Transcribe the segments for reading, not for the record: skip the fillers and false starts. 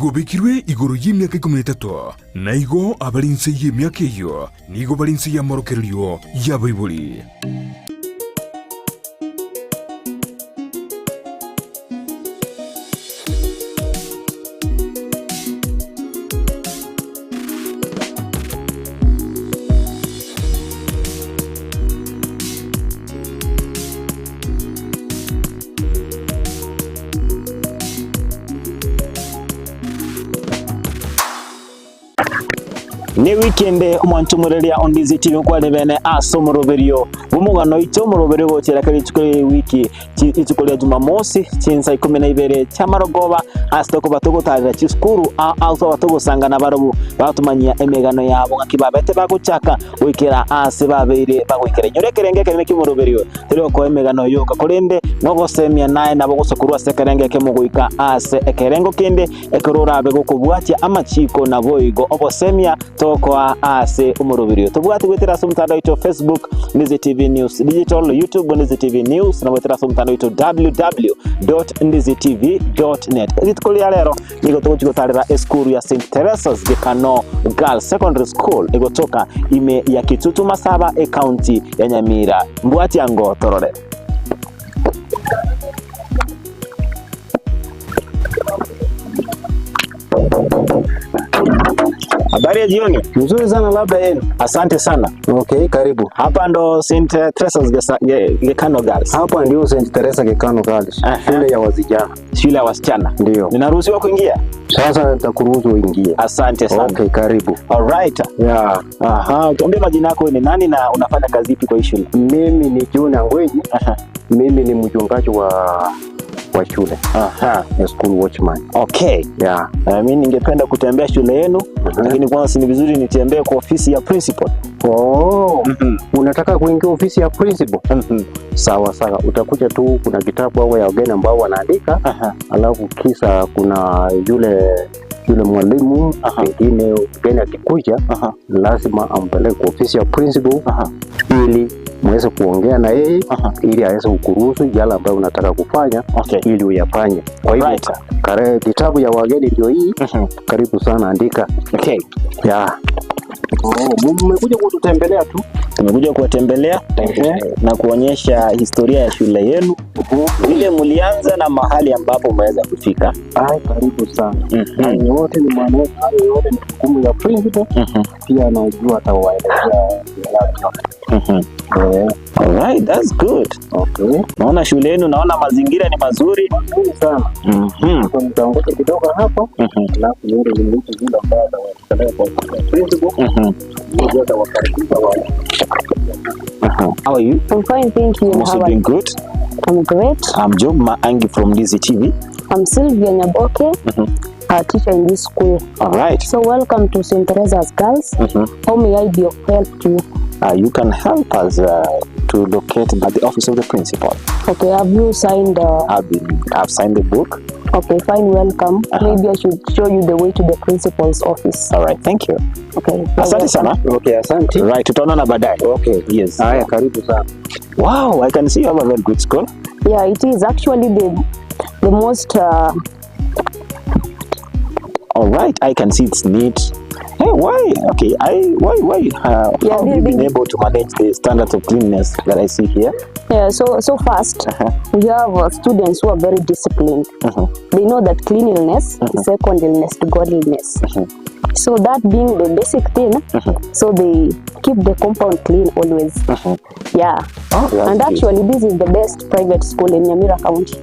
Gobekirwe igoro y'emyaka 13 na igo abarinse y'emyaka eyo nigo barinse y'amorokererio y'abaibori. Ni weekend omwancho mureria ondizi TV kware bene ase omoroberio bw'omogano oito omoroberio gochera kare rituko ria wiki rituko ria Jumamosi chinsa 12 chiamarogoba ase tokoba togotarera chisukuru ao togosangana barobu batumanyia emegano yabo ng'aki babete bagochaka goikera ase babeire bagoikera nyore ekerenge ekerene kiomoroberio teri okoa emegano yoka korende nogosemia naye nabo gosokorwa ase ekerenge ekemo goika ase ekerengo kende ekero orabe gokobwatia amachiko naboigo obosemia tokoa ase omoroberio tobwati gwetera ase omotandao oito Facebook Ndizi TV News Digital, YouTube Ndizi TV News na gwetera ase omotandao oito www.ndizitv.net. Rituko ria rero nigo togochi gotarera esukuru ya St. Teresa's Gekano Girls Secondary School egotoka ime ya Kitutu Masaba ecounty ya Nyamira. Mbwati ango torore. Habari ya jioni. Nzuri sana labda yenu. Asante sana. Okay, karibu. Hapa ndo St. Teresa's Gekano Girls. Hapa ndio St. Teresa Gekano Girls. Shule ya wasichana. Shule ya wasichana. Ndio. Ninaruhusiwa kuingia? Sasa nitakuruhusu uingie. Asante sana. Okay, karibu. All right. Yeah. Aha, tuambie majina yako ni nani na unafanya kazi ipi kwa hii shule? Mimi ni John Angwenyi. Mimi ni mchungaji wa shule. Aha. A school watchman. Okay. Yeah. Mimi ningependa kutembea shule yenu, lakini kwanza si ni vizuri nitembee kwa ofisi ya principal. Oh. Unataka kuingia ofisi ya principal? Sawa sawa, utakuja tu, kuna kitabu au ya wageni ambao wanaandika. Alafu kisa kuna yule mwalimu pengine mgeni akikuja lazima ampeleke kwa ofisi ya principal ili muweze kuongea na yeye ili aweze kukuruhusu yale ambayo unataka kufanya ili uyafanye. Kwa hivyo kitabu ya wageni ndio hii. Karibu sana, andika. Okay. Yeah. Mmekuja kututembelea tu? Tumekuja kuwatembelea na kuonyesha historia ya shule yenu, vile mlianza na mahali ambapo mmeweza kufika. Ai, karibu sana. Hayo yote ni maneno, hayo yote ni jukumu ya principal. Pia anajua atawaelezea yote. All right, that's good. Okay. Naona shule yenu, naona mazingira ni mazuri. Mazuri sana. Mtaongoza kidogo hapo. Alafu yule ni mtu yule ambaye atawapeleka kwa principal. Yeye atawakaribisha wale. How are you? I'm fine, thank you. I'm also doing good. I'm great. I'm Job Maangi from Ndizi TV. I'm Sylvia Nyaboke, a teacher in this school. All right. So welcome to St. Teresa's Girls. How may I be of help to you? You can help us to locate at the office of the principal. Okay, have you signed? I've signed the book. Okay, fine, welcome. Maybe I should show you the way to the principal's office. All right, thank you. Okay. Asante sana. Okay, asante. Right, tutaonana baadaye. Okay. Yes. Haya, karibu sana. Wow, I can see you have a very good school. Yeah, it is actually the most All right, I can see it's neat. Hey, why? Okay, why? How have you been able to manage the standards of cleanliness that I see here? Yeah, so first, we have students who are very disciplined. They know that cleanliness is secondness to godliness. So that being the basic thing, so they keep the compound clean always. Yeah. Oh, and actually, this is the best private school in Nyamira County.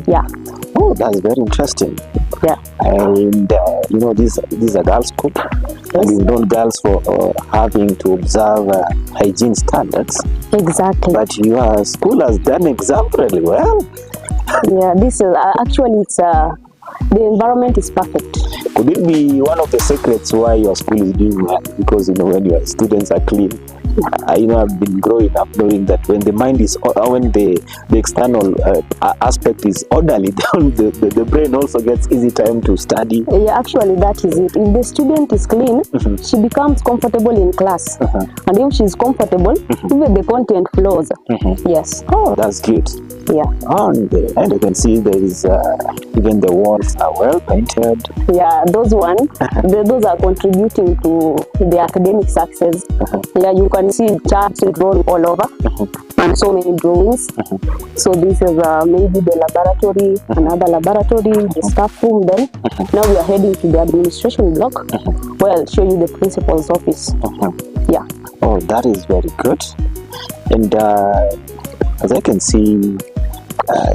Yeah. Oh, that's very interesting. Yeah. And you know, this is a girls' school. Yes. And we've known girls for having to observe hygiene standards. Exactly. But your school has done exemplarily well. Yeah, this is actually it's the environment is perfect. Could it be one of the secrets why your school is doing well? Because you know, when your students are clean, you know, I've been growing up knowing that when the mind is, when the external aspect is orderly, the brain also gets easy time to study. Yeah, actually that is it. If the student is clean, she becomes comfortable in class. And if she's comfortable, even the content flows. Yes. Oh, that's good. Yeah. And I can see there is even the walls are well painted. Yeah, those one, those are contributing to the academic success. Yeah, you can see charts drawn all over and so many drawings. So this is maybe the laboratory, another laboratory, the staff room. Then now we are heading to the administration block, where I'll show you the principal's office. Yeah. Oh, that is very good. And as I can see,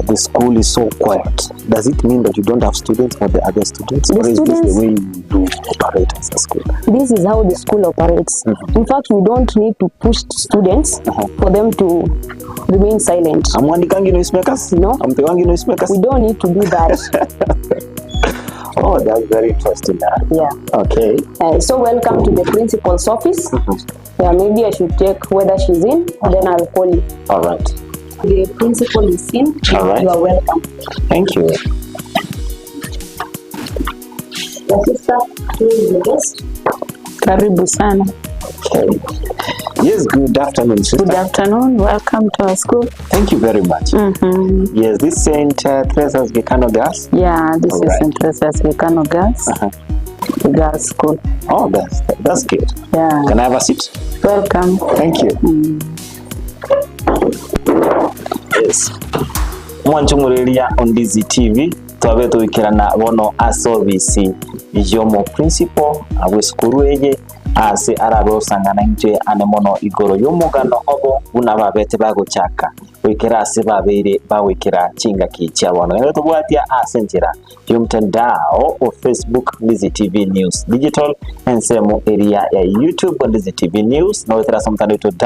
the school is so quiet. Does it mean that you don't have students or the other students? The Or is this the students- way you do operate as a school? This is how the school operates. In fact, we don't need to push students for them to remain silent. Hamwandikangi noisemakers? No. Hampewangi noisemakers? We don't need to do that. Oh, that's very interesting. Yeah. Okay. So welcome to the principal's office. Yeah, maybe I should check whether she's in, then I'll call you. All right. The principal is in. All right. You are welcome. Thank you. Your sister, who is the guest? Karibu sana. Okay. Yes, good afternoon, sister. Good afternoon. Welcome to our school. Thank you very much. Yes, this St. Teresa's Gekano Girls. Yeah, this All is right. St. Teresa's Gekano Girls, the girls' school. Oh, that's good. Yeah. Can I have a seat? Welcome. Thank you. Yes. Mwanchumureria on Ndizi TV twabe tuikirana bono ase ofisi yomo principal abwe sukuru eye ase arabe osangana inche ane mono igoro yomugano obo buna babete bagochaka wikira ase babeire bawikira chingaki chia bono ero tobwatia ase enchera yomtandao o Facebook Ndizi TV News Digital ensemo area ya YouTube Ndizi TV News na wetera ase omtandao wetu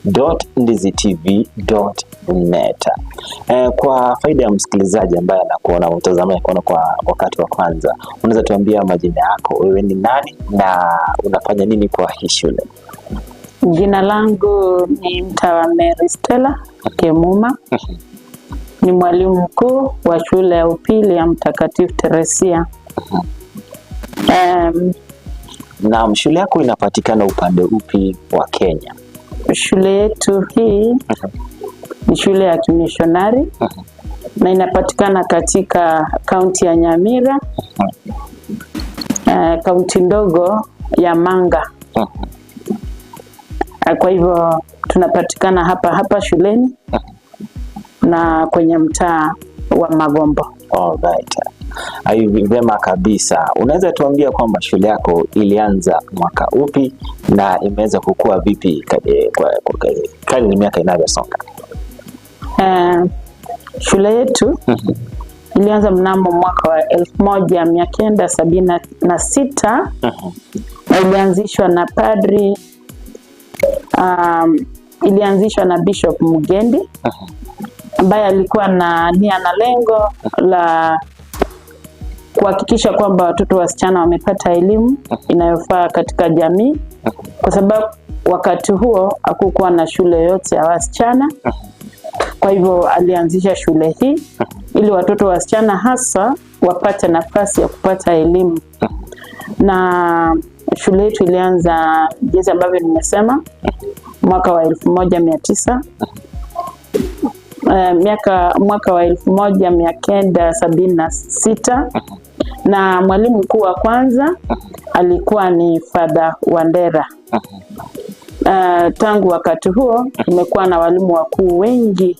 www.ndizitv.net. Kwa faida ya msikilizaji ambaye anakuona mtazamaji anakuona kwa wakati wa kwanza, unaweza tuambia majina yako, wewe ni nani na unafanya nini kwa hii shule? Jina langu ni Mtawa Mary Stella Kemuma. Ni mwalimu mkuu wa shule ya upili ya Mtakatifu Teresia. Naam, shule yako inapatikana upande upi wa Kenya? Shule yetu hii ni shule ya kimishonari na inapatikana katika kaunti ya Nyamira, kaunti ndogo ya Manga. Kwa hivyo tunapatikana hapa hapa shuleni na kwenye mtaa wa Magombo. All right. Ayu, vyema kabisa. Unaweza tuambia kwamba shule yako ilianza mwaka upi na imeweza kukua vipi kadri miaka inavyosonga? Shule yetu ilianza mnamo mwaka wa 1976 na ilianzishwa na padri ilianzishwa na Bishop Mugendi ambaye alikuwa na nia na lengo la kuhakikisha kwamba watoto wasichana wamepata elimu inayofaa katika jamii, kwa sababu wakati huo hakukuwa na shule yoyote ya wasichana. Kwa hivyo alianzisha shule hii ili watoto wasichana hasa wapate nafasi ya kupata elimu. Na shule yetu ilianza jinsi ambavyo nimesema mwaka wa 1900 mwaka wa 1976 na mwalimu mkuu wa kwanza alikuwa ni Father Wandera. Tangu wakati huo tumekuwa na walimu wakuu wengi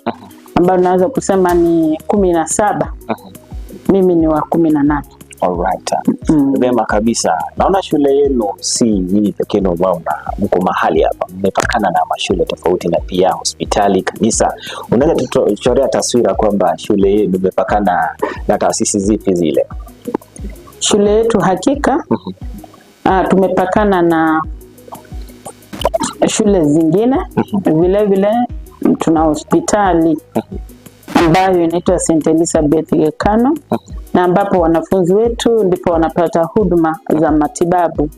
ambao naweza kusema ni 17. Mimi ni wa 18. Alright. Vyema kabisa. Naona shule yenu si nyinyi pekee ambao mko mahali hapa, mmepakana na mashule tofauti na pia hospitali, kanisa. Unaweza tuchorea taswira kwamba shule yenu imepakana na taasisi zipi zile? Shule yetu hakika tumepakana na shule zingine. Vile vile tuna hospitali ambayo inaitwa St. Elizabeth Gekano na ambapo wanafunzi wetu ndipo wanapata huduma za matibabu.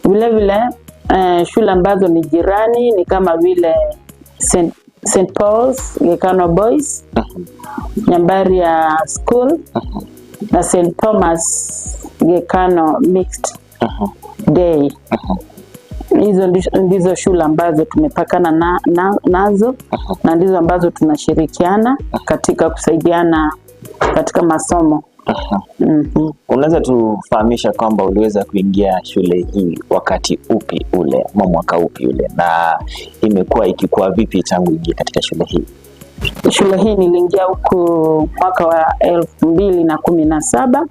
Vile vile shule ambazo ni jirani ni kama vile St. Paul's Gekano Boys, Nyambaria School na St. Thomas Gekano Mixed Day. Hizo ndizo shule ambazo tumepakana nazo na ndizo ambazo tunashirikiana katika kusaidiana katika masomo. Unaweza tufahamisha kwamba uliweza kuingia shule hii wakati upi ule ama mwaka upi ule, na imekuwa ikikuwa vipi tangu ingie katika shule hii? Shule hii niliingia huku mwaka wa 2017.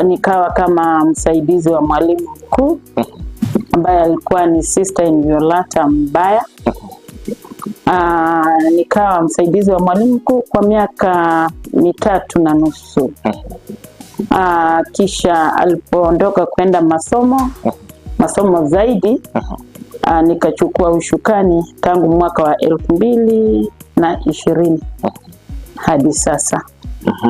Nikawa kama msaidizi wa mwalimu mkuu ambaye alikuwa ni Sister Inviolata Mbaya. Nikawa msaidizi wa mwalimu mkuu kwa miaka 3.5. Kisha alipoondoka kwenda masomo zaidi, nikachukua ushukani tangu mwaka wa 2020 hadi sasa.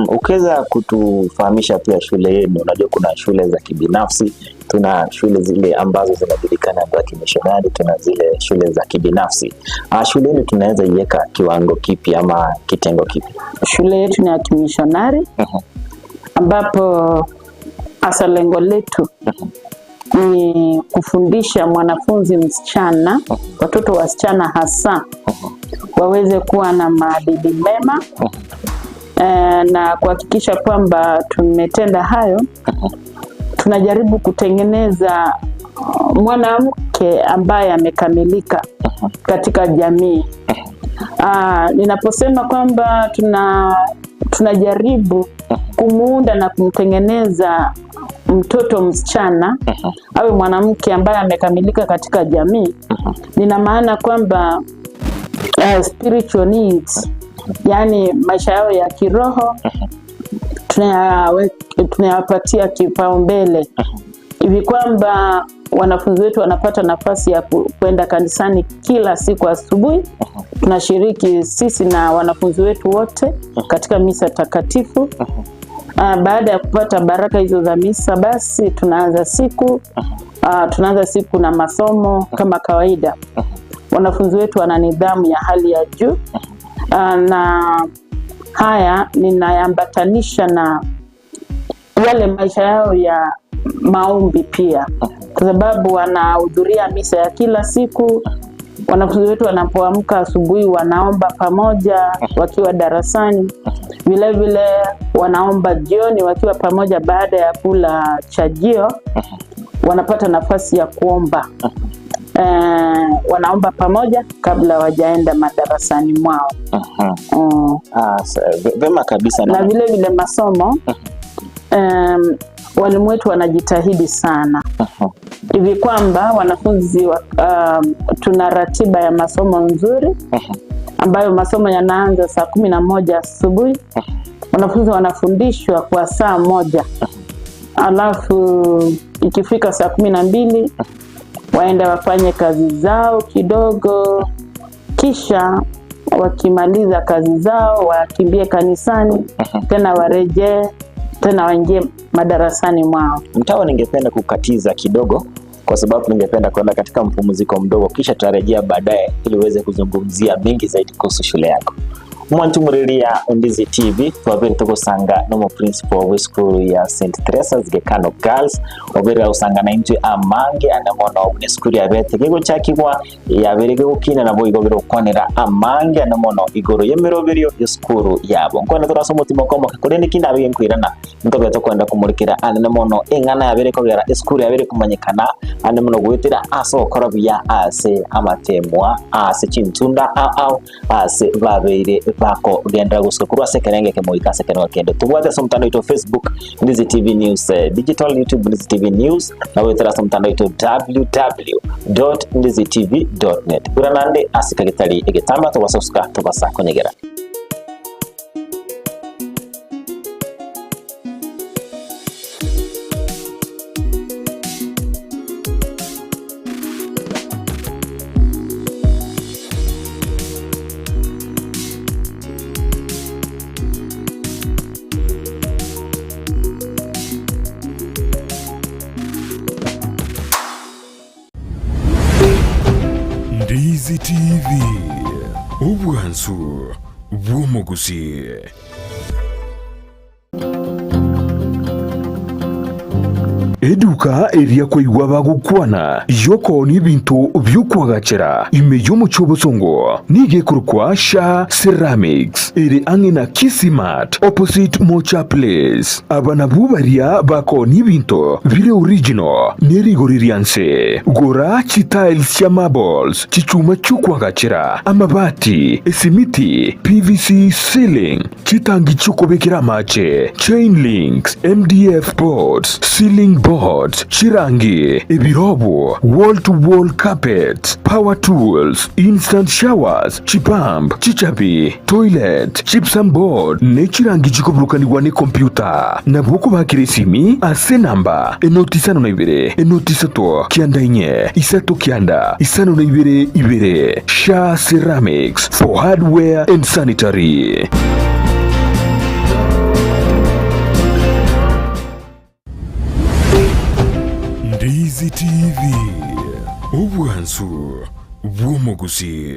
Ukiweza kutufahamisha pia shule yenu, unajua kuna shule za kibinafsi, tuna shule zile ambazo zinajulikana za kimishonari, tuna zile shule za kibinafsi. Shule yenu tunaweza iweka kiwango kipi ama kitengo kipi? Shule yetu ni ya kimishonari, ambapo hasa lengo letu ni kufundisha mwanafunzi msichana, watoto wasichana hasa, waweze kuwa na maadili mema. Na kuhakikisha kwamba tumetenda hayo, tunajaribu kutengeneza mwanamke ambaye amekamilika katika jamii. Ninaposema kwamba tunajaribu kumuunda na kumtengeneza mtoto msichana awe mwanamke ambaye amekamilika katika jamii, nina maana kwamba spiritual needs, yani maisha yao ya kiroho tunayapatia kipaumbele hivi kwamba wanafunzi wetu wanapata nafasi ya kwenda kanisani kila siku asubuhi. Tunashiriki sisi na wanafunzi wetu wote katika misa takatifu. Baada ya kupata baraka hizo za misa, basi tunaanza siku. Tunaanza siku na masomo kama kawaida. Wanafunzi wetu wana nidhamu ya hali ya juu. Na haya ninayaambatanisha na yale maisha yao ya maombi pia, kwa sababu wanahudhuria misa ya kila siku. Wanafunzi wetu wanapoamka asubuhi wanaomba pamoja wakiwa darasani, vile vile wanaomba jioni wakiwa pamoja baada ya kula chajio, wanapata nafasi ya kuomba. Wanaomba pamoja kabla wajaenda madarasani mwao. Vema kabisa. Na vile vile masomo, walimu wetu wanajitahidi sana hivi kwamba wanafunzi tuna ratiba ya masomo nzuri ambayo masomo yanaanza saa 11 asubuhi. Wanafunzi wanafundishwa kwa saa moja, alafu ikifika saa 12 waenda wafanye kazi zao kidogo, kisha wakimaliza kazi zao wakimbie kanisani tena warejee tena waingie madarasani mwao. Mtawa, ningependa kukatiza kidogo kwa sababu ningependa kwenda katika mpumziko mdogo, kisha tutarejea baadaye ili uweze kuzungumzia mengi zaidi kuhusu shule yako. Mwantumuriria Ndizi TV twabere tugusanga nomo principal wa school ya St. Teresa's Gekano Girls, obere usanga na intwe amange anamono ne school ya bete kigo chakigwa yabere gukina nabo igobero kwanera amange anamono igoro yemeroberio ya school yabo nkona turasoma mutima komo kuri nikinda abige nkwirana ntobe tokwenda kumurikira anamono engana yabere kogera school yabere kumanyikana anamono gwitira aso kora buya ase amatemwa ase chintunda au ase babeire bako genda gusuka kurwa sekerenge kemoika sekerenge kendo tubwate so mtandao ito Facebook Ndizi TV News Digital, YouTube Ndizi TV News, na wetera so mtandao ito www.ndizitv.net uranande asikagitali egetamba tobasuka tobasa konyegera. Ndizi TV, obwansu bw'omuguzi. Eduka eria koigwa bagukwana yoko ni bintu byukwagachera ime yomucho bosongo nige kurukwa Sha Ceramics iri ange na Kisimat opposite Mocha Place. Abana bubaria bako ni bintu bire original nerigoririanse gora chitiles cha marbles chichuma chukwagachera amabati esimiti PVC ceiling chitangi chukobekera mache chain links MDF boards ceiling boards chirangi ebirobo wall to wall carpets power tools instant showers chipamp chichapi toilet gypsum board ne chirangi chikoburukanirwa ne computer nabwo bakire simi ase namba enoti 52 enoti 3 9 4 3 9 52 2. Sha Ceramics for hardware and sanitary. Ndizi TV obwansu bw'omuguzi.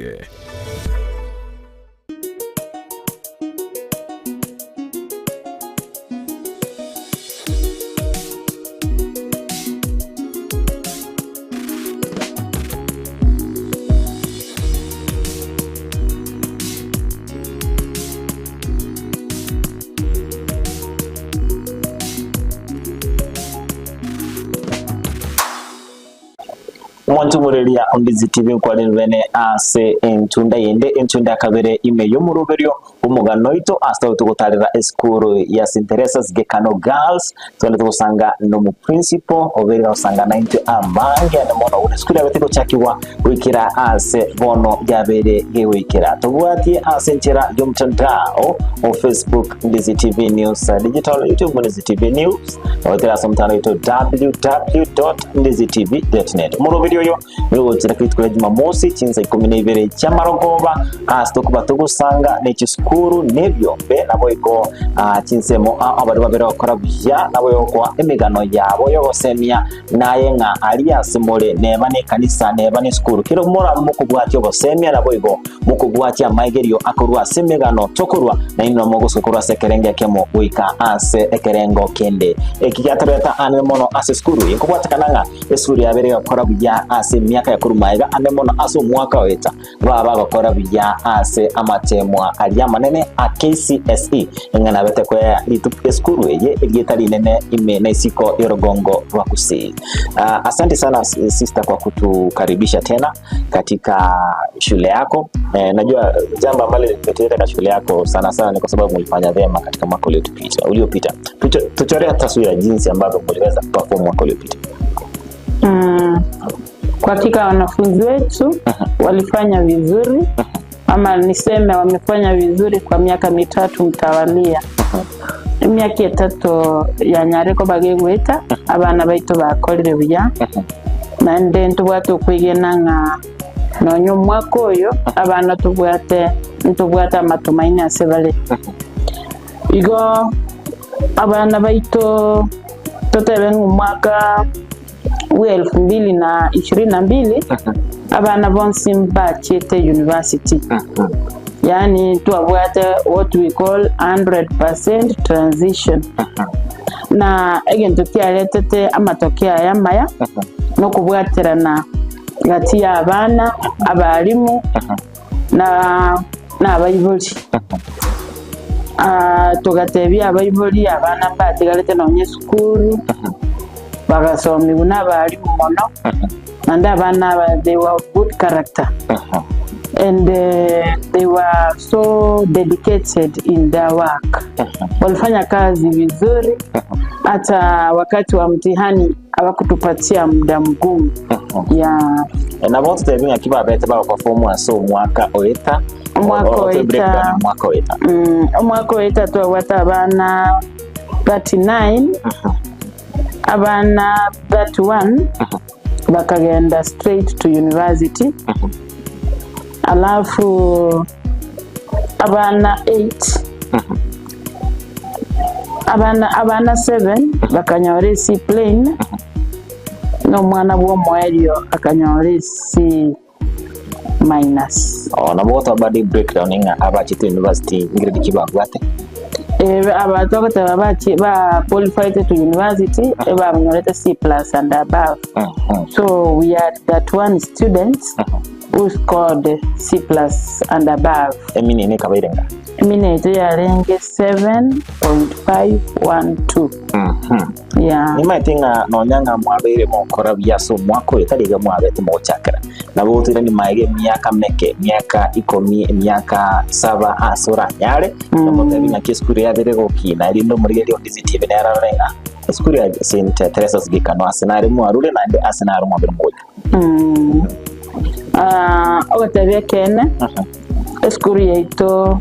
Mwantumuriria Ndizi TV kwarirwene ase entunda yende entunda kabere ime yomuruberio umugano ito ase tugutarira eskuru ya St. Teresa's Gekano Girls twende tugusanga no mu principal oberera usanga 90 amange ane mono une skuru yabeteko chakiwa wikira ase bono yabere gewikira tubwati ase nchera yomtandao o Facebook Ndizi TV News Digital, YouTube Ndizi TV News otera somtano ito www.ndizitv.net muruberio yo niwo kwitwa Jumamosi chinza 12 cy'amarogoba ase kuba tugusanga n'ekiskuru nebyombe nabo iko chinsemo abari babere bakora bya nabo yoko emigano yabo yogosemia naye nka alias mole neba ne kanisa neba ne skuru kiro mora mukubwati yogosemia nabo iko mukubwati amaigerio akorwa semegano tokorwa na ino mogosokorwa sekerenge kemo wika ase ekerengo kende ekigatoreta ane mono ase skuru yekubwatakana esukuru yabere bakora bya ase miaka ya kurumaiga ane mono ase omwaka weta baba bakora bya ase amatemwa aria manene a KCSE engana bete kwa eskuru eye eryeta linene ime na isiko yorogongo rwa Kusii. Asante sana sister kwa kutukaribisha tena katika shule yako. Najua jambo ambalo limetuleta katika shule yako sana sana ni kwa sababu mlifanya vyema katika mwaka uliopita. Tuchorea taswira jinsi ambavyo mliweza kuperform mwaka uliopita. Kwa hakika wanafunzi wetu walifanya vizuri, ama niseme wamefanya vizuri kwa miaka mitatu mtawalia. Emyaka etato ya nyareko bagegweta abana baito bakorire buya nande ntubwate okwigena ng'a nonya omwaka oyo abana ntubwate amatumaini ase bare. Igo abana baito totebe ng'omwaka wa 2022 abana bonsi mbachete university. Yani tuabwate what we call 100% transition. Na egento kiaretete amatokeo aya maya no kubwaterana gati ya abana abarimu na abaibori. Tugatebia abaibori abana mbatigarete nonye sukuru bagasomiwa n'abarimu mono and abana they were of good character. And they were so dedicated in their work. Walifanya kazi vizuri, hata wakati wa mtihani hawakutupatia muda mgumu. Yeah. Na both the akiba bete ba perform so mwaka oeta. Mwaka oeta. Mwaka oeta tuwata abana 39, abana 31 bakagenda straight to university. Alafu abana 8 abana 7 bakanyore C plane no mwana bwo mwerio akanyore C minus. Oh, na both abadi breakdown inga abachite university grade kibagwate. Abatogoteba bachi ba qualified to university banyorete C plus and above. So we had that one student who scored C plus and above. Emine ne kabairenga Emine eto yarenge 7.512. Yeah. Nimaete ng'a nonya ng'a mwabeire mokora biaso mwaka oyo tari iga mwabete mogochakera nabo gotwire nimaege emiaka meke miaka ikomi emiaka saba ase oranyare namotebi ng'aki esukuru yabere gokina erinde omorigereria Ondizi TV nere arore ng'a esukuru ya St. Teresa's Gikano ase nare mwarure naende ase nare mwabere mogocha. Ogotebia ekene esukuru yaito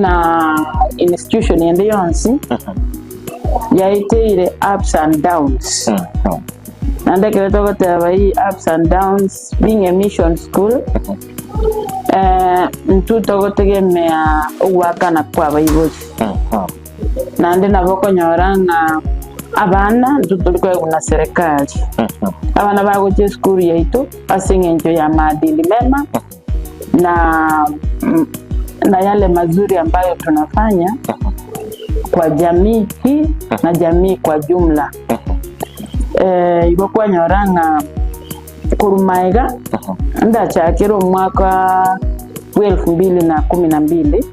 na institution ende yonsi yaiteire ups and downs. Naende ekero togoteba hii ups and downs being a mission school, ntu togotegemea ogwakana kwa abaibori naende nabo okonyora ng'a abana ntu tori koegwa na serikali abana bagocha esukuru yaito ase eng'encho ya maadili mema na yale mazuri ambayo tunafanya kwa jamii hii na jamii kwa jumla. Igo kwanyora ng'a korumaiga ndachakire omwaka wa 2012.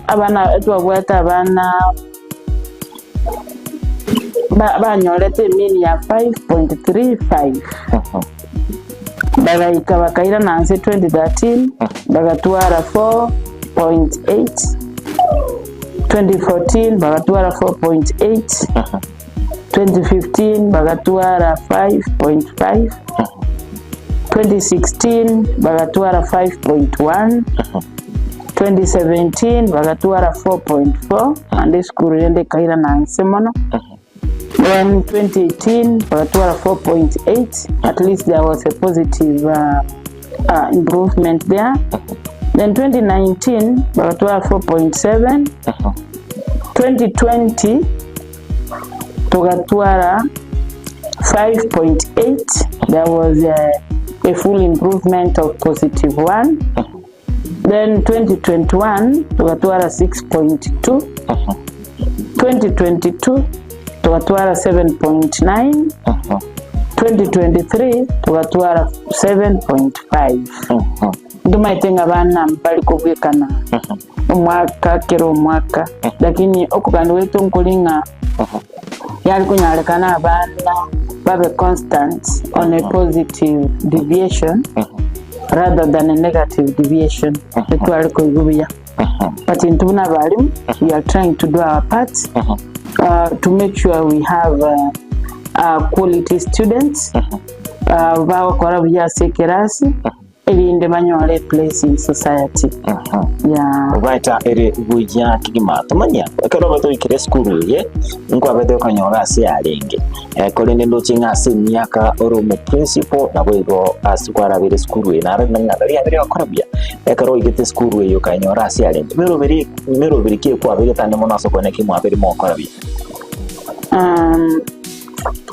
Abana twabwate abana banyorete emini ya 5.35 bagaika bakaira nanse 2013 bagatwara 4.8, 2014 bagatwara 4.8, 2015 bagatwara 5.5, 2016 bagatwara 5.1, 2017 bagatwara 4.4 and esukuru rende kaira nanse mono. Then 2018 bagatwara 4.8, at least there was a positive improvement there. Then 2019 bagatwara 4.7, 2020 tugatwara 5.8, there was a full improvement of positive 1. Then 2021 tugatwara 6.2, 2022 tugatwara 7.9, 2023 tugatwara 7.5. Ndumaite ng'a abana bari kobwekana omwaka kero omwaka, lakini okoganda gwaito nkori ng'a yari konyarekana abana babe constant on a positive deviation rather than a negative deviation. Etwari koigwa buya, but intwe buna abarimu we are trying to do our part to make sure we have quality students bagokora buya ase ekerasi erinde banyore place in society. Yeah. Right, ere buya kigima tumanya ekero batoikire esukuru eye nkwabete okonyora ase yarenge korende ndoche ng'a ase emiaka ore omo principal nabo igo ase kwarabire esukuru eye naro ng'a riabere gokora buya ekero oigete esukuru eye okanyora ase yarenge meroberi meroberi ki ekwabere tande mono ase okone ki mwabere mogokora buya.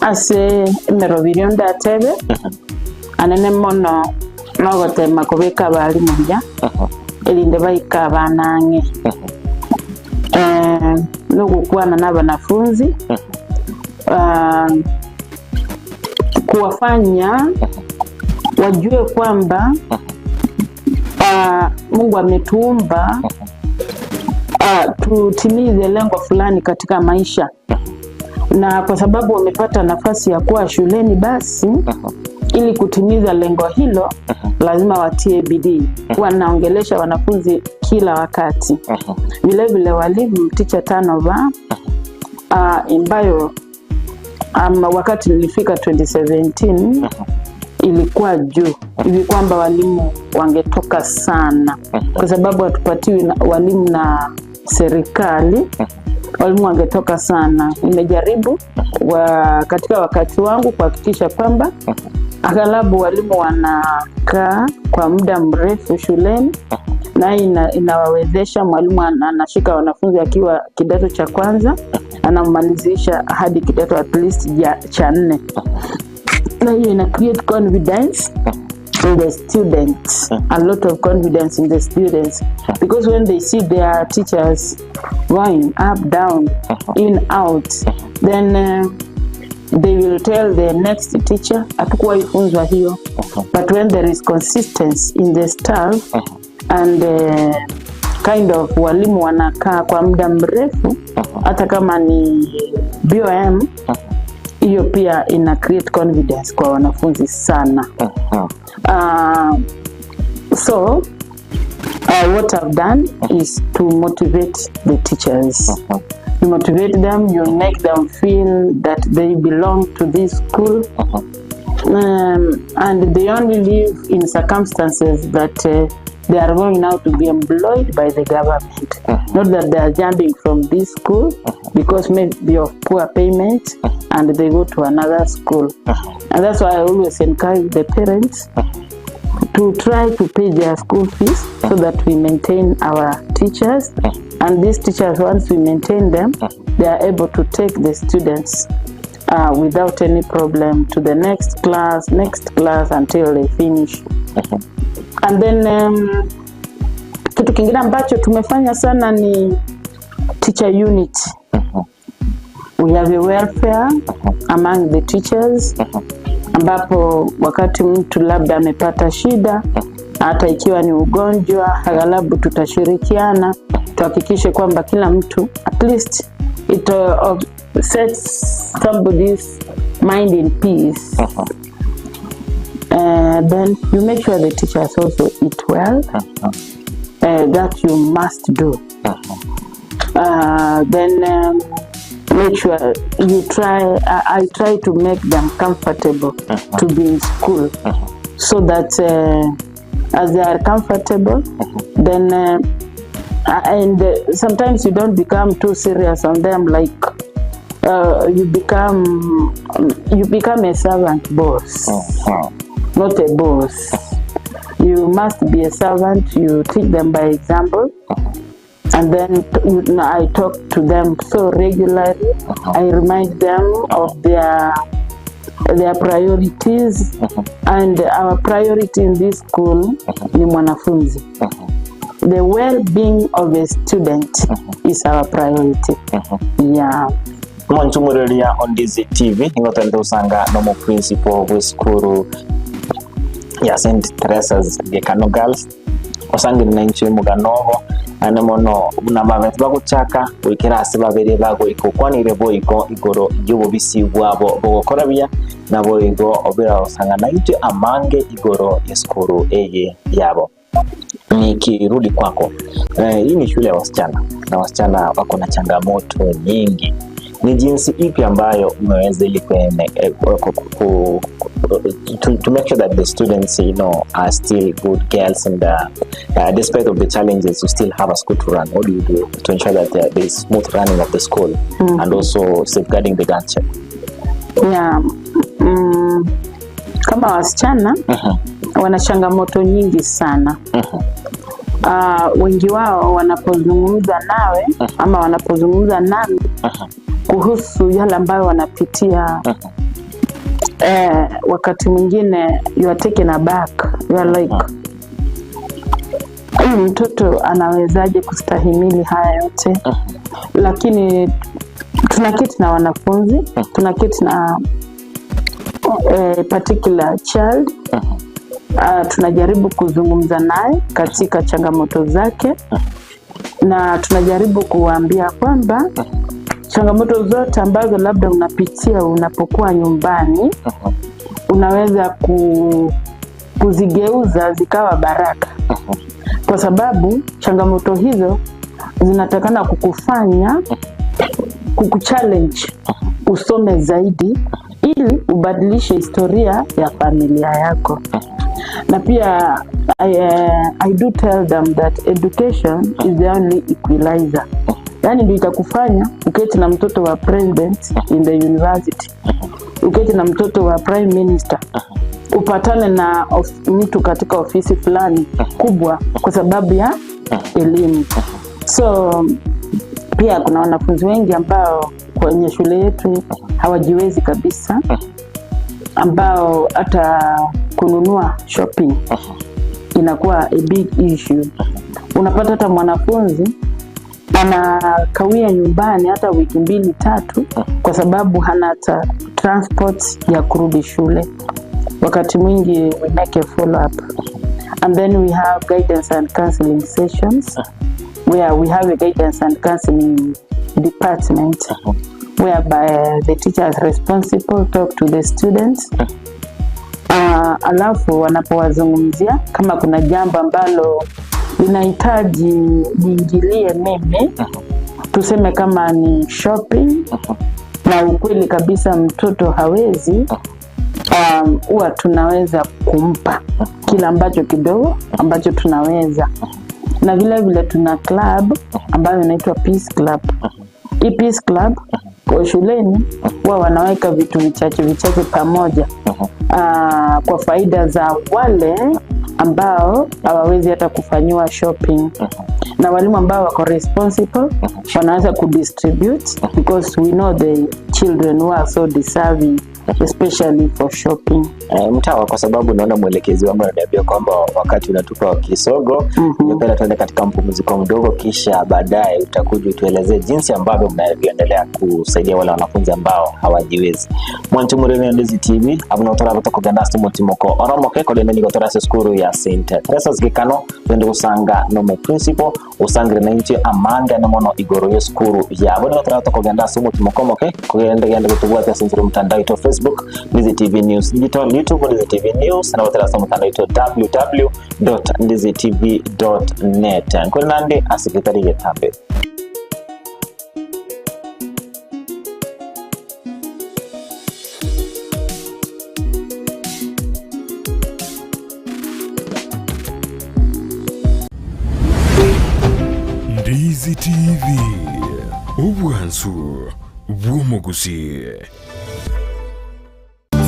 Ase emerobiri ndatebe anene mono nogotema kobeka abarimu buya erinde baika abana ang'e nogokwana na abanafunzi kuwafanya wajue kwamba Mungu ametuumba tutimize lengo fulani katika maisha, na kwa sababu wamepata nafasi ya kuwa shuleni, basi ili kutimiza lengo hilo lazima watie bidii. Wanaongelesha wanafunzi kila wakati. Vile vile walimu teacher turnover ambayo wakati nilifika 2017 ilikuwa juu hivi kwamba walimu wangetoka sana, kwa sababu hatupatiwi walimu na serikali, walimu wangetoka sana. Nimejaribu katika wakati wangu kuhakikisha kwamba aghalabu walimu wanakaa kwa muda mrefu shuleni, na inawawezesha mwalimu anashika wanafunzi akiwa kidato cha kwanza anamalizisha hadi kidato at least cha 4, na hiyo ina create confidence in the students, a lot of confidence in the students, because when they see their teachers going up, down, in, out, then they will tell the next teacher, "Hatukuwahi funzwa hiyo." But when there is consistency in the staff and kind of walimu wanakaa kwa muda mrefu, hata kama ni BOM, hiyo pia ina create confidence kwa wanafunzi sana. So what I've done is to motivate the teachers. You motivate them, you make them feel that they belong to this school, and they only live in circumstances that they are going now to be employed by the government. Not that they are jumping from this school because maybe of poor payment and they go to another school. And that's why I always encourage the parents to try to pay their school fees so that we maintain our teachers. And these teachers, once we maintain them, they are able to take the students without any problem to the next class until they finish. And then kitu kingine ambacho tumefanya sana ni teacher unit. We have a welfare among the teachers, ambapo wakati mtu labda amepata shida, hata ikiwa ni ugonjwa, aghalabu tutashirikiana tuhakikishe kwamba kila mtu, at least it sets somebody's mind in peace. Then you make sure the teachers also eat well. That you must do. Then make sure you try. I try to make them comfortable to be in school, so that as they are comfortable, then and sometimes you don't become too serious on them, like you become a servant boss, not a boss. You must be a servant. You teach them by example, and then I talk to them so regularly. I remind them of their priorities, and our priority in this school ni mwanafunzi. The well-being of a student is our priority. Yeah. Mwanchumureria on Dizi TV ningotende usanga nomo principal bw'esukuru ya St Teresa's Gekano Girls, osangire na inche muganogo ane mono buna babete bagochaka goikera ase babere bagoika okwanire boigo igoro y'obobisi bwabo bogokora buya na boigo obera osanga na intwe amange igoro y'esukuru eye yabo. Nikirudi kwako, hii ni shule ya wasichana na wasichana wako na changamoto nyingi. Ni jinsi ipi ambayo umeweza ili to make sure that the students are still good girls and despite of the challenges, you still have a school to run? What do you do to ensure that there is smooth running of the school and also safeguarding the girl child? Yeah. Kama wasichana wana changamoto nyingi sana. Wengi wao wanapozungumza nawe ama wanapozungumza nami kuhusu yale ambayo wanapitia, wakati mwingine you are taken aback. You are like, "Huyu mtoto anawezaje kustahimili haya yote?" Lakini tunaketi na wanafunzi, tunaketi na particular child, tunajaribu kuzungumza naye katika changamoto zake na tunajaribu kuwaambia kwamba changamoto zote ambazo labda unapitia unapokuwa nyumbani unaweza kuzigeuza zikawa baraka, kwa sababu changamoto hizo zinatakana kukufanya, kukuchallenge usome zaidi ili ubadilishe historia ya familia yako. Na pia I do tell them that education is the only equalizer, yaani ndio itakufanya uketi na mtoto wa president in the university, uketi na mtoto wa prime minister, upatane na mtu katika ofisi fulani kubwa kwa sababu ya elimu. So pia kuna wanafunzi wengi ambao kwenye shule yetu hawajiwezi kabisa, ambao hata Kununua, shopping inakuwa a big issue. Unapata hata mwanafunzi anakawia nyumbani hata wiki mbili tatu, kwa sababu hana hata transport ya kurudi shule. Wakati mwingi we make a follow up, and then we have guidance and counseling sessions, where we have a guidance and counseling department whereby the teachers responsible talk to the students. Alafu wanapowazungumzia, kama kuna jambo ambalo linahitaji niingilie mimi, tuseme kama ni shopping na ukweli kabisa mtoto hawezi, huwa tunaweza kumpa kila ambacho kidogo ambacho tunaweza. Na vile vile tuna club ambayo inaitwa Peace Club. Hii Peace Club kwa shuleni huwa wanaweka vitu vichache vichache pamoja kwa faida za wale ambao hawawezi hata kufanyiwa shopping, na walimu ambao wako responsible wanaweza kudistribute, because we know the children who are so deserving, especially for shopping. Mtawa, kwa sababu naona mwelekezi wangu ananiambia kwamba wakati unatupa kisogo, ningependa tuende katika mpumziko mdogo, kisha baadaye utakuja utuelezee jinsi ambavyo mnavyoendelea kusaidia wale wanafunzi ambao hawajiwezi. Mwanchumurire Ndizi TV abuno tora batokogenda ase omotimoko oromoke korende nigo tora ase esukuru ya St. Teresa's Gikano, twende gusanga nomo principal usangire na inche amange ane mono igoro ya esukuru yabo. Nigo tora tokogenda ase omotimoko omoke kogende gende gotobwate ase enchera omotandao ito Facebook Ndizi TV News Digital, YouTube Ndizi TV News, na batera ase omotandao ito www.ndizitv.net. Nkore nande ase getambe. Ndizi TV, obwansu bw'omuguzi.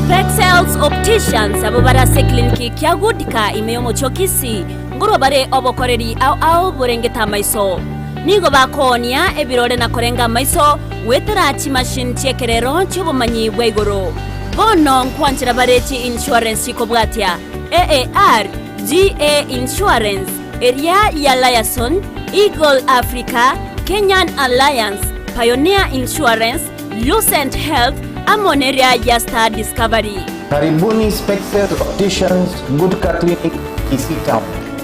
Spexels Opticians abo barase kliniki kyagudika imeyomo chokisi nguro bare obokoreri au au burengeta amaiso nigo bakonia ebirore na korenga amaiso wetera chimashini chiekerero chiobomanyi bwa igoro bono nkwanchera barechi insurance ikobwatia AAR GA Insurance area ya Liaison, Eagle Africa, Kenyan Alliance, Pioneer Insurance, Lucent Health amoneria ya Star Discovery. Karibuni Spexel Opticians Gutka Clinic Kisii Town.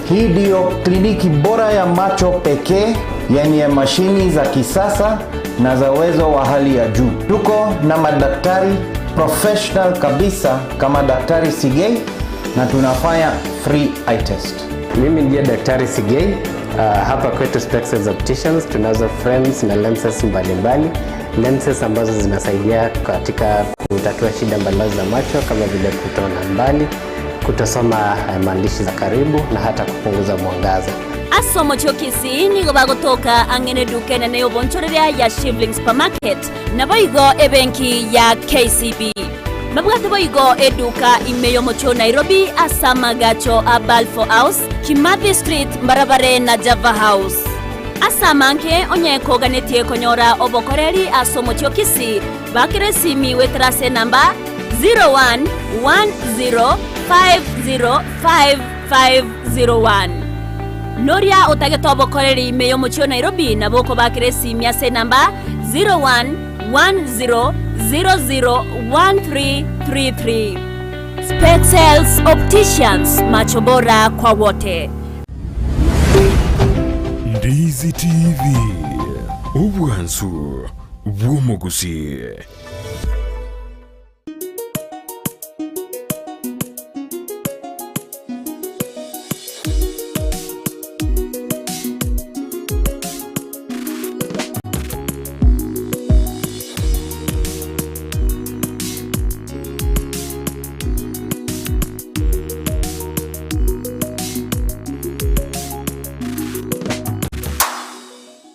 Hii ndiyo kliniki bora ya macho pekee yenye mashini za kisasa na za uwezo wa hali ya juu. Tuko na madaktari professional kabisa kama Daktari Sigei na tunafanya free eye test. Mimi ndiye Daktari Sigei. Hapa kwetu Spexels Opticians tunazo frames na lenses mbalimbali. Lenses ambazo zinasaidia katika kutatua shida mbalimbali za macho kama vile kutoona mbali, kutosoma maandishi za karibu na hata kupunguza mwangaza. Asomo chokisi nigo bagotoka angene duka enene y'obonchoreria ya Shivling Supermarket na boigo ebenki ya KCB. Babwate boigo eduka imeyomocho Nairobi asamagacho a Balfour House, Kimathi Street, Mbarabare na Java House. Asamanke onye koganetie konyora obokoreri asomo chokisi bakire simi wetrase namba 0110505501. Noria otagete obokoreri imeyomocho Nairobi naboko bakire simi ase namba 0110001333. Spexels Opticians, macho bora kwa wote. Ndizi TV, obwansu bw'omuguzi.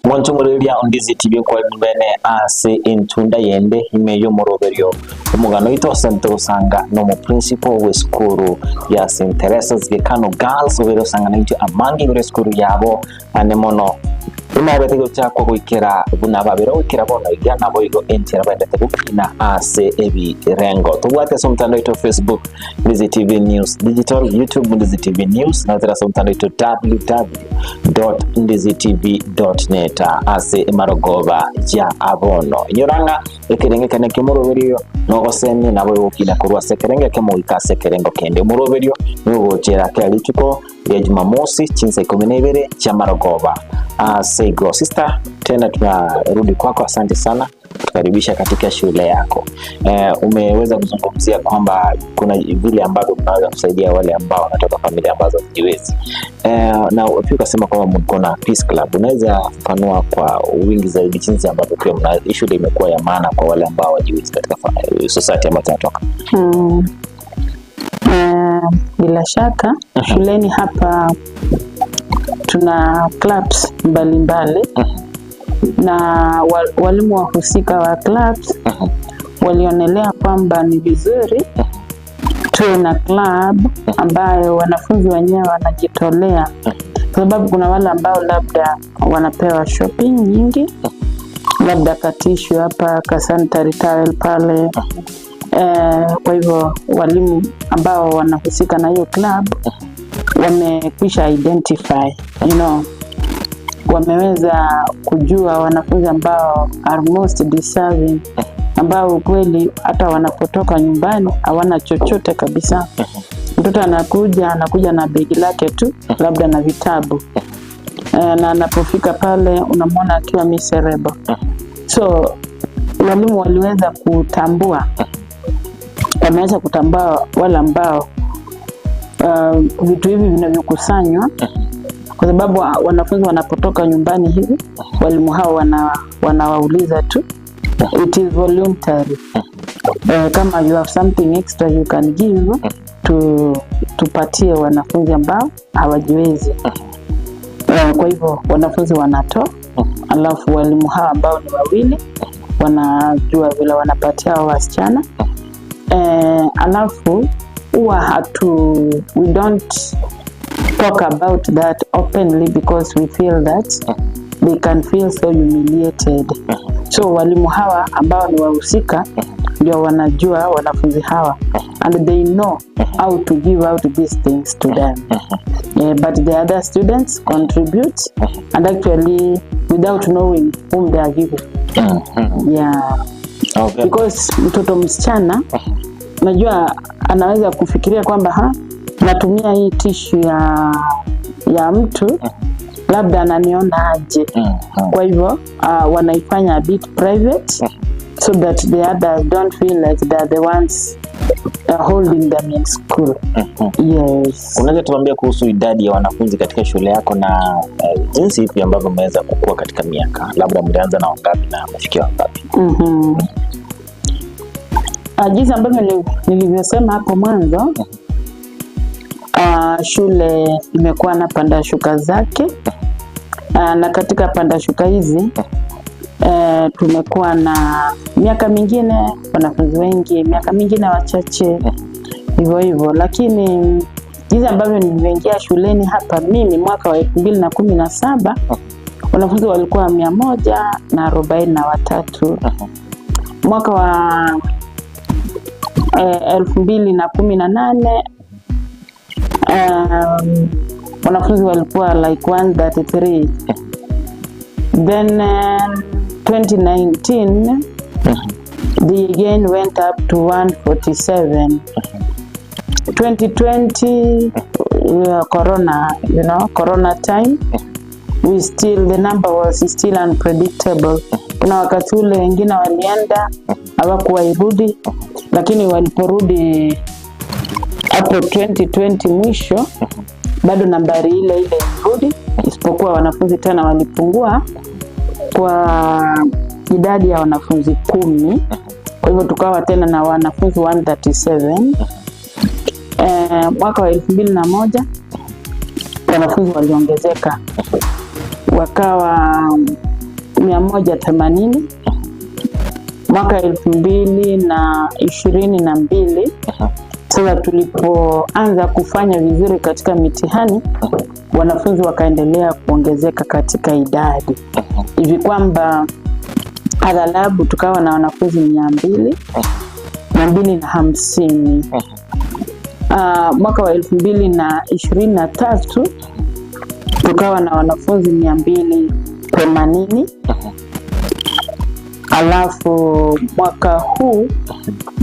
Mwanchumuriria Ndizi TV kwa mbene ase entunda yende imeyo moroberio omugano ito sente usanga nomo principal we skuru ya St. Teresa's Gekano Girls obero usanga naito amangi gore skuru yabo ane mono. Imabete gochakwa goikera buna babere goikera bono iga nabo igo enchera baendete gokina ase ebirengo. Tobwate ase omotandao oito Facebook Ndizi TV News Digital, YouTube Ndizi TV News, na ase omotandao oito www.ndizitv.net ase emarogoba ya abono. Inyoranga ekerenge kane kiomoroberio nogosemi nabo gokina korwa ase ekerenge kemoika ase ekerengo kende. Omoroberio nigogochera kera rituko ria Jumamosi chinsa 12 cha marogoba. Seigo sister, tena tunarudi kwako, asante sana kutukaribisha katika shule yako. Umeweza kuzungumzia kwamba kuna vile ambavyo mnaweza kusaidia wale ambao wanatoka familia ambazo hazijiwezi. Na pia ukasema kwamba mko na Peace Club. Unaweza fafanua kwa wingi zaidi jinsi ambavyo pia shule imekuwa ya maana kwa wale ambao hawajiwezi katika society ambayo tunatoka? Bila shaka shuleni hapa tuna clubs mbalimbali na walimu wahusika wa clubs walionelea kwamba ni vizuri tuwe na club ambayo wanafunzi wenyewe wanajitolea, kwa sababu kuna wale ambao labda wanapewa shopping nyingi, labda katishu hapa, ka sanitary towel pale. Kwa hivyo walimu ambao wanahusika na hiyo club wamekwisha identify, wameweza kujua wanafunzi ambao are most deserving, ambao ukweli hata wanapotoka nyumbani hawana chochote kabisa. Mtoto anakuja na begi lake tu, labda na vitabu, na anapofika pale unamwona akiwa miserable. So walimu waliweza kutambua, wameweza kutambua wale ambao vitu hivi vinavyokusanywa, kwa sababu wanafunzi wanapotoka nyumbani hivi, walimu hao wanawauliza tu, it is voluntary. Kama you have something extra you can give to tupatie wanafunzi ambao hawajiwezi. Kwa hivyo wanafunzi wanatoa, alafu walimu hawa ambao ni wawili wanajua vile wanapatia hao wasichana. Alafu huwa hatu we don't talk about that openly because we feel that they can feel so humiliated. So walimu hawa ambao ni wahusika ndio wanajua wanafunzi hawa and they know how to give out these things to them. But the other students contribute and actually without knowing whom they are giving. Yeah. Because mtoto msichana, najua anaweza kufikiria kwamba natumia hii tishu ya mtu, labda ananiona aje. Kwa hivyo wanaifanya a bit private so that the others don't feel like they're the ones holding them in school. Yes. Unaweza tuambia kuhusu idadi ya wanafunzi katika shule yako na jinsi ipi ambavyo mmeweza kukua katika miaka? Labda mlianza na wangapi na kufikia wangapi? Jinsi ambavyo nilivyosema hapo mwanzo, shule imekuwa na panda shuka zake, na katika panda shuka hizi tumekuwa na miaka mingine wanafunzi wengi, miaka mingine wachache, hivyo hivyo. Lakini jinsi ambavyo nilivyoingia shuleni hapa mimi mwaka wa 2017, wanafunzi walikuwa 143. Mwaka wa 2018, wanafunzi walikuwa like 133. Then 2019 they again went up to 147. 2020, corona, corona time, we still the number was still unpredictable. Kuna wakati ule wengine walienda hawakuwairudi, lakini waliporudi hapo 2020 mwisho, bado nambari ile ile ilirudi, isipokuwa wanafunzi tena walipungua kwa idadi ya wanafunzi 10. Kwa hivyo tukawa tena na wanafunzi 137. Mwaka wa 2001 wanafunzi waliongezeka wakawa 180. Mwaka 2022, sasa tulipoanza kufanya vizuri katika mitihani, Wanafunzi wakaendelea kuongezeka katika idadi hivi kwamba aghalabu tukawa na wanafunzi 200, 250. Mwaka wa 2023 tukawa na wanafunzi 280. Alafu mwaka huu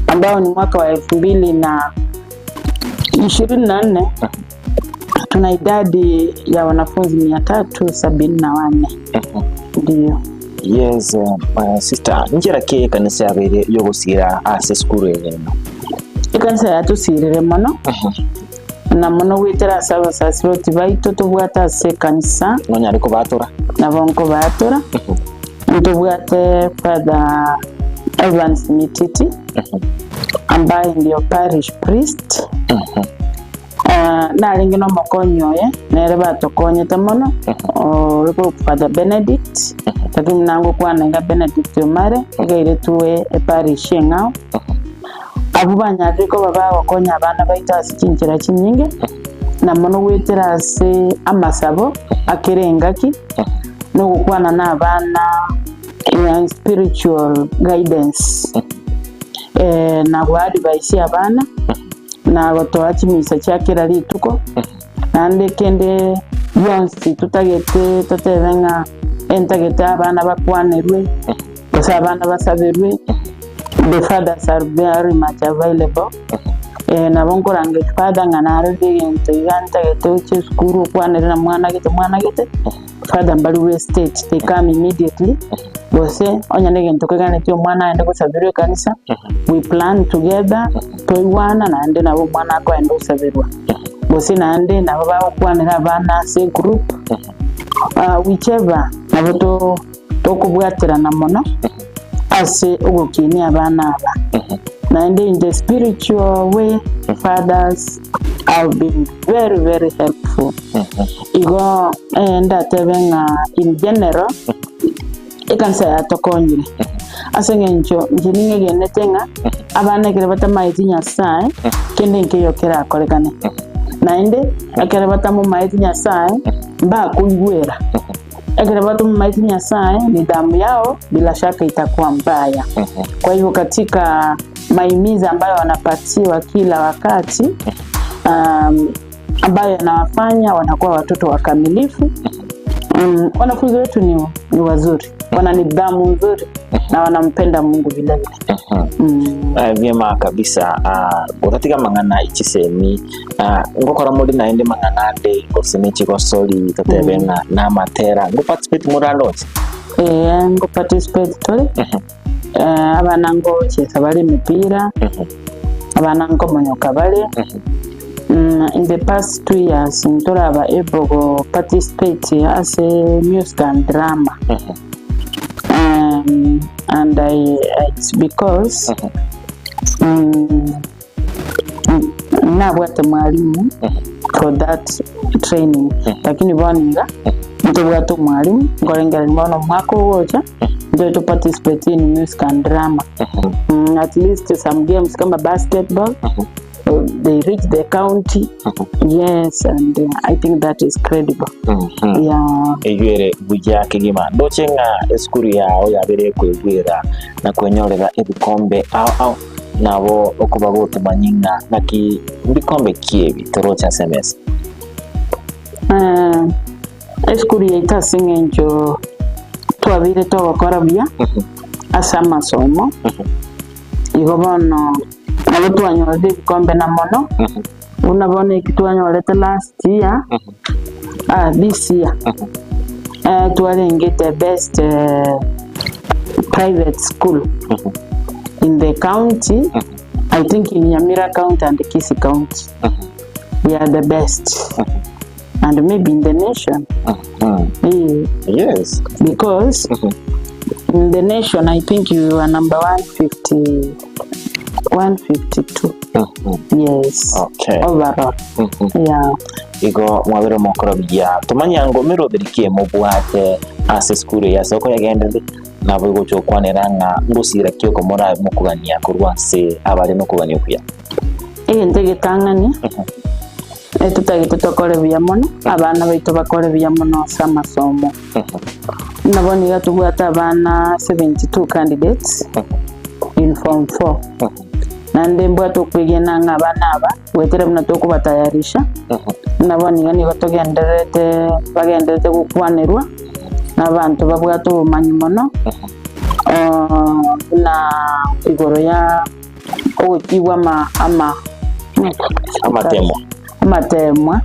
ambao ni mwaka wa 2024 tuna idadi ya wanafunzi 374. Ndio. Yes, sister, njira ki kanisa yabere yogosira ase sukuru eno? Ekanisa yatusirire mono na mono gwitera ase abasasiroti baito tobwate ase ekanisa nonyare kobatora nabo nkobatora. Ntobwate Father Evans Mititi ambaye ndio parish priest. Narenge no mokonyo oye nere batokonyete mono oriko Father Benedict, lakini nango kwanenga Benedict Omare igaire tuwe eparish eng'ao. Abo banyarire koba bagokonya abana baito ase chinchera chinyinge na mono gwetera ase amasabo akere engaki nogokwana na abana spiritual guidance, na gwa-advise abana na gotoa chimisa chia kera rituko naende kende bionsi tutagete totebe ng'a entagete abana bakwanerwe gose abana basaberwe. The fathers are very much available. Nabo nkorange father ng'a narore egento iga ntagete gochia esukuru okwanere na mwana gete mwana gete, father mbari we state they come immediately. Gose onya negento keganetie omwana aende gosabirwa ekanisa, we plan together toiwana naende nabo omwana akoenda gosabirwa gose naende nabo bagokwanera abana ase group, whichever nabo tokobwaterana mono ase ogokinia abana aba. Naende in the spiritual way, fathers have been very very helpful. Igo ndatebe ng'a in general ekanisa yatokonyire ase eng'encho inche ning'egenete ng'a abana ekere batamaeti Nyasaye kende nkeyo kerakorekane, naende ekere batamomaeti Nyasaye mbakoigwera, ekere batamomaeti Nyasaye nidhamu yao bila shaka itakuwa mbaya. Kwa hivyo katika maimiza ambayo wanapatiwa kila wakati, ambayo yanawafanya wanakuwa watoto wakamilifu. Wanafunzi wetu ni wazuri, wana nidhamu nzuri na wanampenda Mungu vile vile. Vyema kabisa. Gotatiga mang'ana ichisemi ngokora muri naende mang'ana ande gose nechigosori totebe ng'a na matera ngo participate murandotse? Ngo participate tore. Abana ngo chesa bari mipira, abana ngo monyoka bari. In the past 2 years ntoraba able go participate as a music and drama. And I it's because nabwate mwalimu for that training, lakini boninga ntobwate mwalimu ngorengera nibono mwaka ugocha ndio to participate in music and drama. At least some games kama basketball, they reach the county. Yes, and I think that is credible. Yeah. Eyuere buya kigima ndoche ng'a esukuru yao yabere kwegwera na kwenyorera ebikombe ao ao nabo okuba gotumanyinga naki bikombe kiebi torocha SMS? Esukuru yaita ase eng'encho twabire togokora buya ase amasomo, igo bono nabo twanyorire ebikombe na mono buna bono eki twanyorete last year, this year, twarengete best private school in the county. I think in Nyamira County and Kisii County we are the best, and maybe in the nation. Yes. Because in the nation I think you are number 150, 152. Yes. Okay. Overall. Yeah. Igo mwabere mokoro bia tumanya ngo mirobirikie mubwate ase skuru ya soko yagendere nabo igocho kwanera ng'a ngosira kioko mora mukugania kurwa se abare no kugania kuya Ente getangani. Etutagete tokore buya mono abana baitu bakore buya mono ase amasomo. Nabo niga tubwate abana 72 candidates in form 4. Nande mbwate okwegena ng'a abana aba gwetere buna tokobatayarisha. Nabo niga nigo togenderete bagenderete gokwanerwa n'abantu babwate obomanyi mono na igoro ya ogotigwa ama amatemo amatemwa.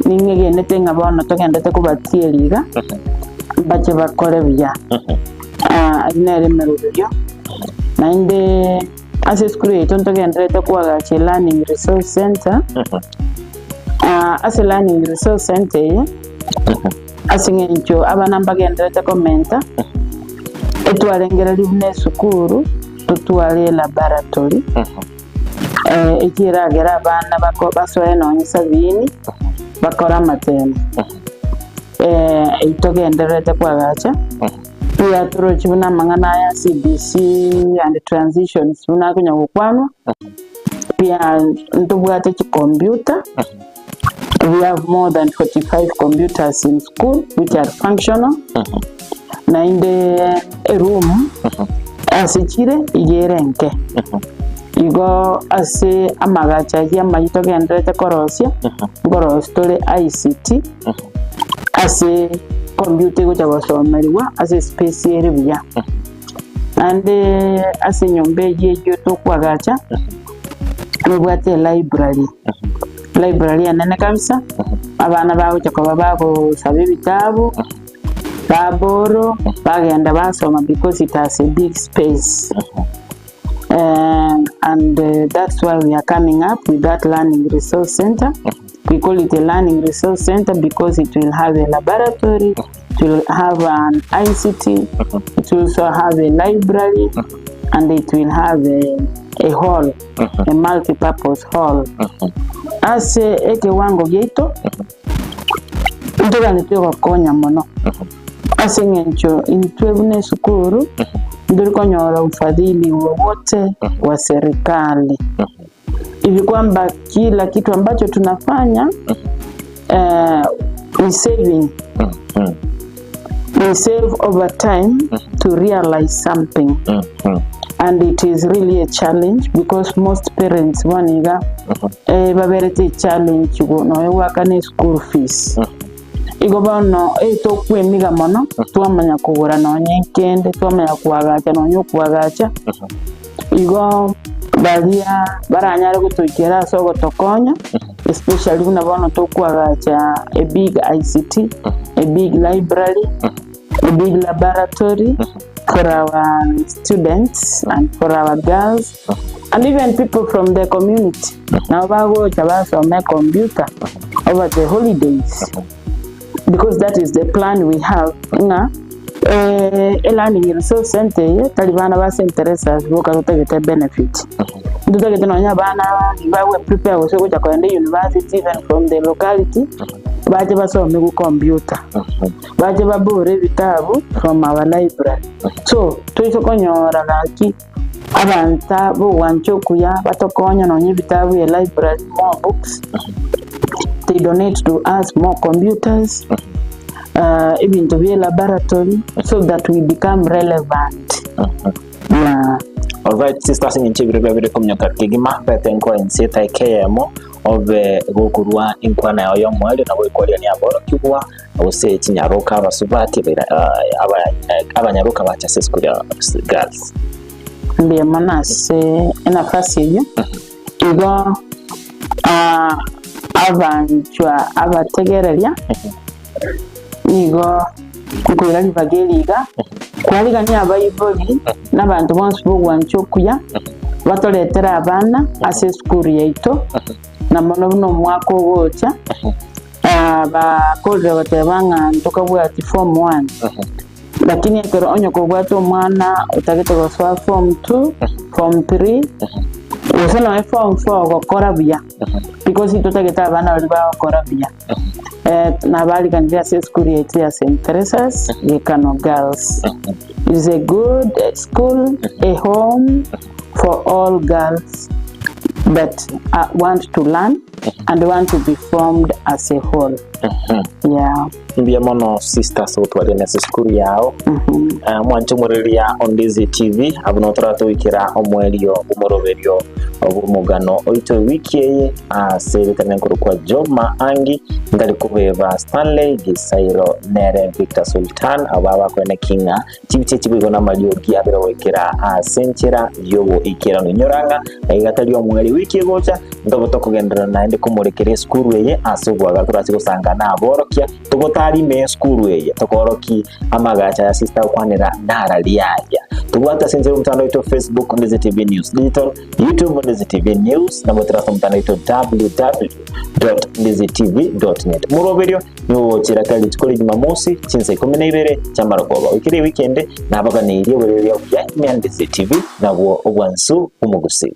Ningegenete ng'a bono togendete kobatieriga bache bakore buya. Nere emeroberio naende ase esukuru yaitu ntogenderete kwagacha learning resource center. Ase learning resource center eye ase eng'encho abana mbagenderete komenta etwarengereria buna esukuru totware laboratory ekiragera abana basoe nonye sabini bakora amatemo. Itogenderete kwagacha tuyatorochi buna amang'ana aya CBC and transitions buna akonya gokwanwa. Pia ntobwate chicomputer. We have more than 45 computers in school which are functional. Na inde a room ase chire igere nke. Igo ase amagacha ya mayito genderete korosia ngorosia tore ICT ase computer gocha gosomeriwa ase space ere buya. Ande ase nyomba eyio tokwagacha nobwate library. Library enene kabisa. Abana bagocha koba bagosaba ebitabu baboro bagenda basoma because it has a big space. And that's why we are coming up with that learning resource center. We call it a learning resource center because it will have a laboratory, it will have an ICT, it will also have a library, and it will have a hall, a multi-purpose hall. Ase ekewango gieto ntoganete gokonya mono ase eng'encho intwe buna esukuru ndurikonyora ufadhili wowote wa serikali. Hivi kwamba kila kitu ambacho tunafanya we saving. We save over time to realize something. And it is really a challenge because most parents waniga baberete challenge go no wakane school fees. Igo bono tokwemiga mono twamanya kugura nonye nkende twamanya kuagacha nonye kuagacha. Igo baria baranyare gutuikera ase ogotokonya especially buna bono tokwagacha a big ICT, a big library, a big laboratory for our students and for our girls and even people from the community. Now bagocha basome computer over the holidays because that is the plan we have. Nga a learning resource center tali bana ba St. Teresa's boka totagete benefit. Ndutagete nonya bana bawe prepare gose gocha koenda university even from the locality baje basome ku computer. Baje babure ebitabu from our library. So tuisokonyora gaki abanta bo kuya batokonya nonya ebitabu ya library, more books. They donate to us more computers, even to be a laboratory, so that we become relevant. Yeah. All right, sister singing chibiri komnyoka kigima petenko enseta ikeyemo ove gokurwa inkwana yayo mwali na goikoria ni aboro kibwa ose chinyaroka abasubati abanyaroka bacha school girls. Ndiye manase enafasi hiyo igo abanchwa abategereria nigo kukwira libageliga kwaligania abaiboli n'abantu bonse bogwancha okuya batoletera abana ase esukuru yaito na mono buno omwaka ogocha bakorire bateba ng'a ntokabwati form 1 lakini ekero onye kobwata omwana otagete gosoa form 2 form 3 gose noe form 4 gokora buya because itotagete abana bari bagokora buya. Nabalikanira ase esukuru yaitu ya St. Teresa's Gekano Girls. It is a good school, a home for all girls. that want to learn and want to be formed as a whole. Yeah. Mbia mono sisters gutwaria na cukuru yao. Mwanchumuriria Ondizi TV abu no turatwikira omwerio umuroberio omugano oito wiki eye aseritane nkuru kwa Joma Angi ngari kubeba Stanley Gisairo nere Victor Sultan ababa kwene kinga chibiche chibigo na mariogi abiro gwikira asenchera yogo ikira nyoranga na igatari omweri wiki egocha ndobo tokugendera naende kumurekera esukuru eye ase obwaga turasi gosanga na aborokia tugotari me esukuru eye tokoroki amagacha ya sister okwanera narariaya tubwate senchera omutandao waitu Facebook Ondizi TV News Digital, YouTube Ondizi TV News na mutirasa omutandao waitu www.ondizitv.net. Muroberio niwochira kali rituko ria Jumamosi chinsa 12 chamarogoba wikiri weekend nabaganeirie oboreria buya ime Ondizi TV nabwo obwansu omogusi.